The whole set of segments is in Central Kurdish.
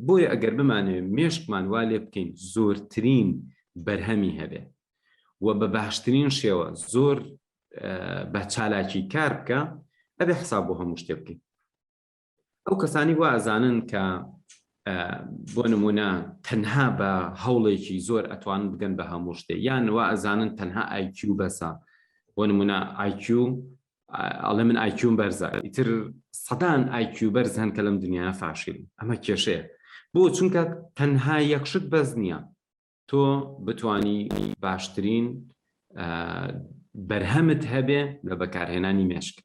بۆیە ئەگەر بمانەوێت مێشکمان وا لێ بکەین زۆرترین بەرهەمی هەبێ و بە باشترین شێوە زۆر بە چالاکی کار بکە، ئەبێ حساب بۆ هەموو شتێ بکەین. ئەو کەسانی وا ئەزانن کە بۆ نمونە تەنها بە هەوڵێکی زۆر ئەتوان بگەن بە هەموو شتێ، یان وا ئەزانن تەنها IQ بەسە. بۆ نمونە IQ ئەڵێ من IQ م بەرزە، ئیتر سەدان IQ بەرز هەن کە لەم دنیا فاشیل. ئەمە کێشەیە. بۆ؟ چونکە تەنها یەک شت بەس نییە تۆ بتانی باشترین بەرهەمت هەبێ لە بەکارهێنانی مێشک.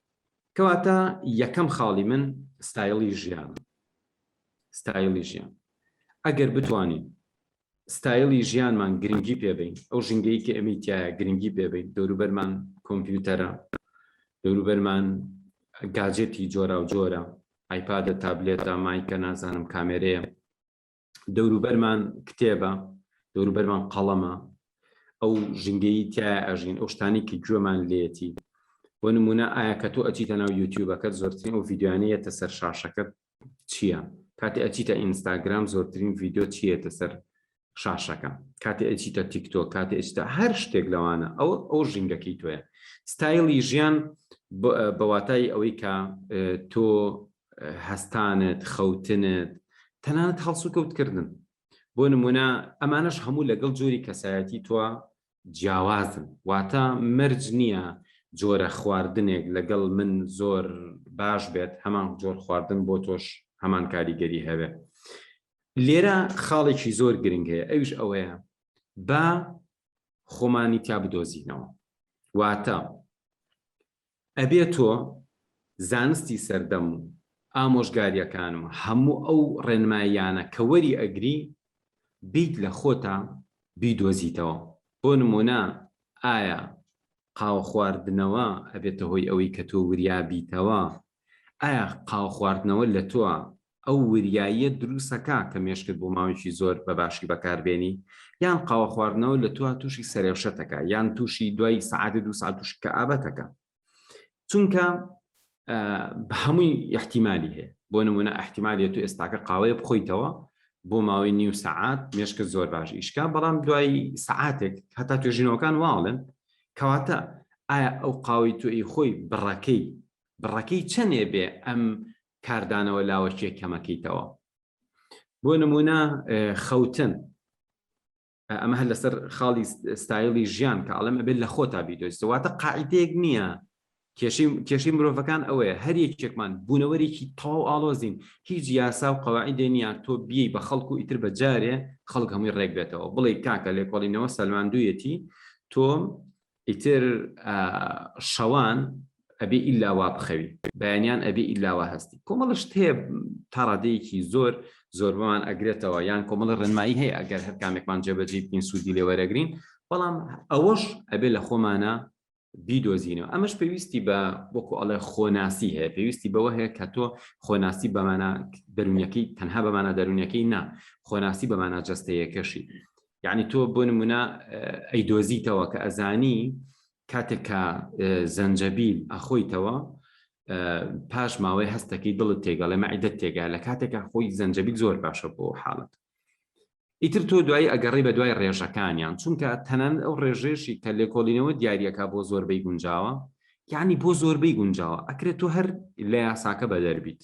کەواتە یەکەم خاڵی من ستایڵی ژیان، ستایڵی ژیان. ئەگەر بتوانین ستایڵی ژیانمان گرنگی پێبین، ئەو ژینگەی کە ئەمی تایە گرنگی پێبین، دەوروبەرمان کۆمپیوتەرە، دەوروبەرمان گاجێتی جۆرا و جۆرە، ئایپادە، تابلێتە، مایکە، نازانم کامێرەیە، دەوروبەرمان کتێبە، دەوروبەرمان قەڵەمە، ئەو ژینگەی تایە ئەژین، ئەو شتانی کە گوێمان لێتی. بۆ نمونە ئایا کە تۆ ئەچیتە ناو یوتیوبەکەت زۆرترین ئەو ڤیدیۆیانە یەتە سەر شاشەکەت چییە؟ کاتێ ئەچیتە ئینستاگرام زۆرترین ڤیدیۆ چیەتە سەر شاشەکە؟ کاتێ ئەچیتە تیکتۆک، کاتێ ئەچیتە هەر شتێک لەوانە، ئەو ئەو ژینگەکەی تۆیە. ستایلی ژیان بە واتای ئەوەی کە تۆ هەستانت، خەوتنت، تەنانەت هەڵسوکەوتکردن. بۆ نمونە ئەمانەش هەموو لەگەڵ جۆری کەسایەتی تۆ جیاوازن، واتە مەرج نییە جۆرە خواردنێک لەگەڵ من زۆر باش بێت هەمان جۆر خواردن بۆ تۆش هەمان کاریگەری هەبێ. لێرە خاڵێکی زۆر گرنگ هەیە، ئەویش ئەوەیە با خۆمانی تیا بدۆزینەوە. واتە ئەبێ تۆ زانستی سەردەم و ئامۆژگاریەکان و هەموو ئەو ڕێنماییانە کە وەری ئەگری بیت لە خۆتا بیدۆزیتەوە. بۆ نموونە ئایا قاوە خواردنەوە ئەبێتە هۆی ئەوەی کە تۆ وریا بیتەوە؟ ئایا قاوە خواردنەوە لە تۆ ئەو وریاییە دروستەکا کە مێشکت بۆ ماوەیەکی زۆر بە باشی بەکاربێنی؟ یان قاوە خواردنەوە لە تۆ تووشی سەرێشەتەکا یان تووشی دوای سەعاتێ دوو سەعات تووشی کەئابەتەکا؟ چونکە بە هەمووی احتیمالی هەیە. بۆ نمونە احتیمالیە تو ئێستاکە قاوەیە بخۆیتەوە بۆ ماوەی نیو سەعات مێشکت زۆر باش ئیشکا، بەڵام دوای سەعاتێک هەتا توێژینەوەکان واڵێن. کەواتە ئایا ئەو قاوەی تۆ ئی خۆی بڕەکەی بڕەکەی چەنێ بێ ئەم کاردانەوە لاوەکیە کەمەکەیتەوە؟ بۆ نمونە خەوتن، ئەمە هەر لەسەر خاڵی ستایلی ژیان کە ئەڵێم ئەبێت لە خۆتا بیدۆزیتەوە. واتە قاعدەیەک نییە. کێشەی کێشەی مرۆڤەکان ئەوەیە هەر یەکێکمان بوونەوەرێکی تەواو ئاڵۆزین، هیچ یاسا و قەواعیدێ نییە تۆ بیەی بە خەڵک و ئیتر بە جارێ خەڵک هەمووی ڕێک بێتەوە بڵێ کاکە لێکۆڵینەوە سەلماندوویەتی تۆ ئیتر شەوان ئەبێ ئیلا وا بخەوی، بەیانیان ئەبێ ئیلا وا هەستی. کۆمەڵە شت هەیە تا ڕادەیەکی زۆر زۆربەمان ئەگرێتەوە، یان کۆمەڵە ڕێنمایی هەیە ئەگەر هەر کامێکمان جێبەجێ بکەین سوودی لێ وەرەگرین، بەڵام ئەوەش ئەبێ لە خۆمانە بیدۆزینەوە. ئەمەش پێویستی بە وەکو ئەڵێ خۆناسی هەیە، پێویستی بەوە هەیە کە تۆ خۆناسی بەمانە دەرونیەکەی تەنها بەمانە دەرونیەکەی نا، خۆناسی بەمانە جەستەیەکەشی. یعنی تۆ بۆ نمونە ئەیدۆزیتەوە کە ئەزانی کاتێک کە زەنجەبیل ئەخۆیتەوە پاش ماوەی هەستەکەی دڵت تێگەڵێ، مەعیدەت تێگا، لە کاتێکا خۆی زەنجەبیل زۆر باشە بۆ حاڵەت. ئیتر تۆ دوایی ئەگەڕی بە دوای ڕێژەکانیان، چونکە تەنانەت ئەو ڕێژەیەشی کە لێکۆڵینەوە دیاریەکە بۆ زۆربەی گونجاوە، یعنی بۆ زۆربەی گونجاوە ئەکرێت تۆ هەر لە یاساکە بەدەر بیت.